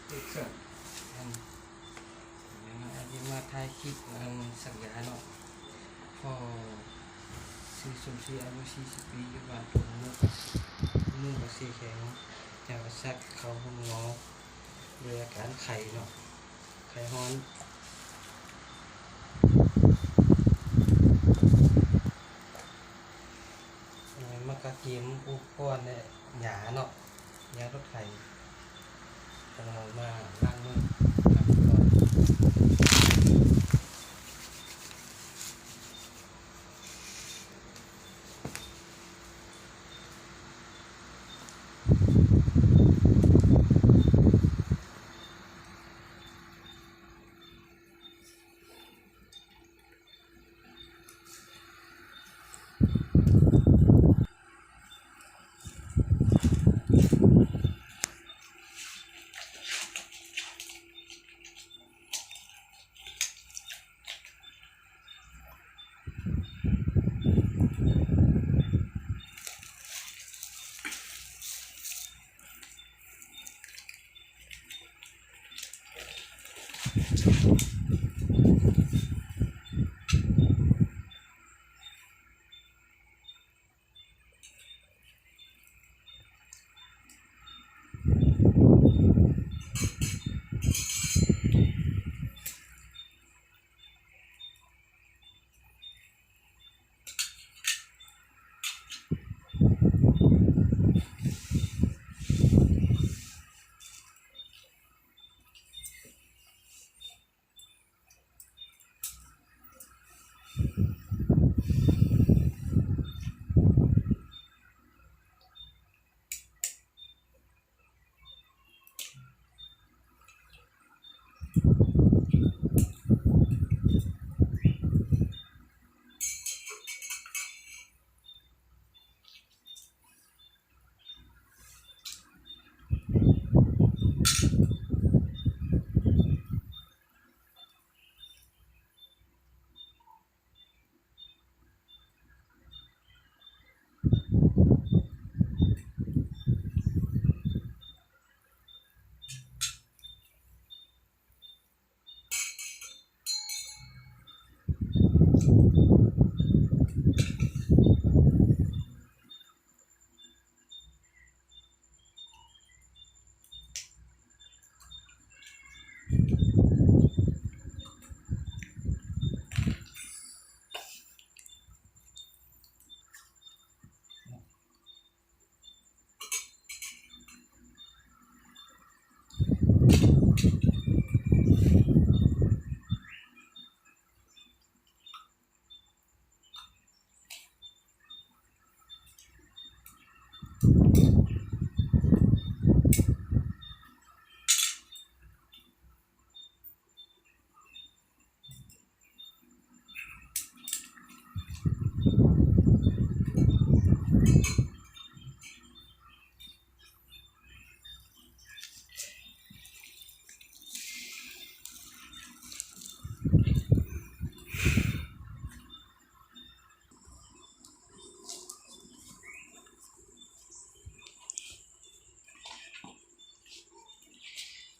ເຮັດສັກ ອັນ ອັນນີ້ມາຖ່າຍຄລິບ ອັນ ສັກຢາເນາະ. ພໍຊື່ສົມສີ ອາຍຸສີ່ສິບປີ ຢູ່ບ້ານທົ່ງ ເມືອງ ເມືອງປາກເຊ ແຂວງຈຳປາສັກ ເຂົ້າໂຮງໝໍ ດ້ວຍອາການໄຂ້ເນາະ ໄຂ້ຮ້ອນ. ເອີ ມັນກະກຽມອຸປະກອນ ແລະ ຢາເນາະ ຢາລົດໄຂ້ ເອົາມາລ້າງມື ລ້າງມືກ່ອນ.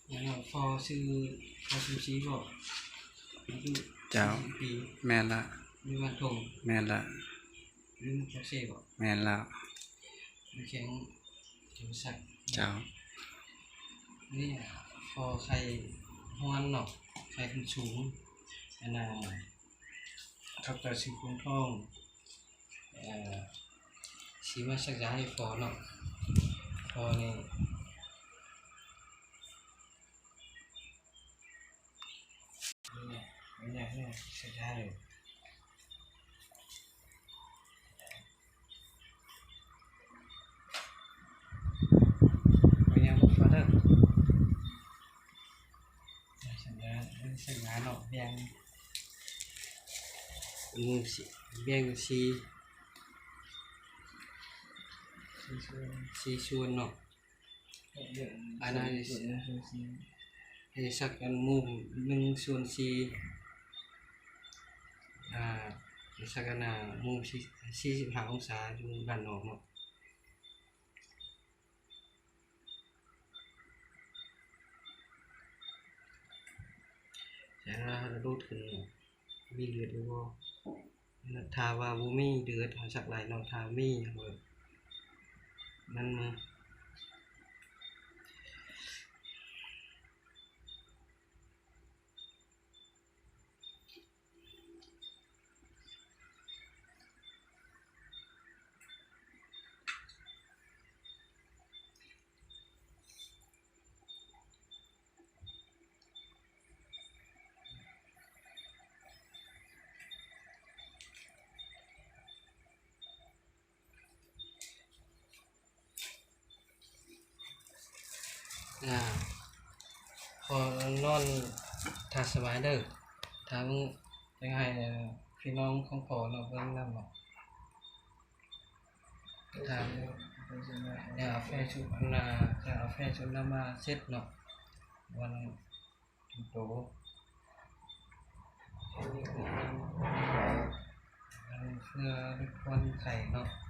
ແລ້ວພໍ່ຊື່ພໍ່ສົມສີບໍ? ອາຍຸ ເຈົ້າ ສີ່ສິບປີ. ແມ່ນລະ. ຢູ່ບ້ານທົ່ງ. ແມ່ນລະ. ຢູ່ເມືອງປາກເຊບໍ? ແມ່ນລະ. ຢູ່ແຂວງຈຳປາສັກ. ເຈົ້າ. ນີ້ພໍ່ໄຂ້ຮ້ອນເນາະ ໄຂ້ຂຶ້ນສູງ ອັນນ່າ ເຂົາເຈົ້າຊິປົວທ້ອງ ເອີ ຊິມາສັກຢາໃຫ້ພໍ່ເນາະ. ພໍ່ນີ້ ນີ້ ນີ້ສັກຢາເລີຍ. ເປັນຫຍັງບໍ່ຟັງເດີ? ສັນຍາ ສັນຍາເນາະ ແບ່ງ ແບ່ງເປັນສີ່ ສີ່ສ່ວນ ສີ່ສ່ວນເນາະ. ອັນນັ້ນໃຫ້ສັກອັນມຸມໜຶ່ງສ່ວນສີ່ ອ່າ ໃຫ້ສັກອັນນ່າ ມຸມສີ່ ສີ່ສິບຫ້າອົງສາ ຢູ່ດ້ານນອກເນາະ. ເ ເວລາເຮົາດູດຂຶ້ນ ມີເລືອດຢູ່ບໍ່? ຖ້າວ່າບໍ່ມີເລືອດ ເຮົາສັກໄດ້ເນາະ, ຖ້າມີ ເຮົາ ນັ້ນມາ. ອ່າ ຂໍນອນຖ້າສະບາຍເດີ. ຖ້າເບິ່ງ ຢາກໃຫ້ ເອີ ພີ່ນ້ອງຂອງພໍ່ເນາະ ເບິ່ງນຳເນາະ. ຖ້າ ຢ່າເອົາແຟຊຸດນາ ຢ່າເອົາແຟຊຸດນາມາເຊັດເນາະ ວັນໂຕ ເພື່ອຫຼຸດຜ່ອນໄຂ້ເນາະ.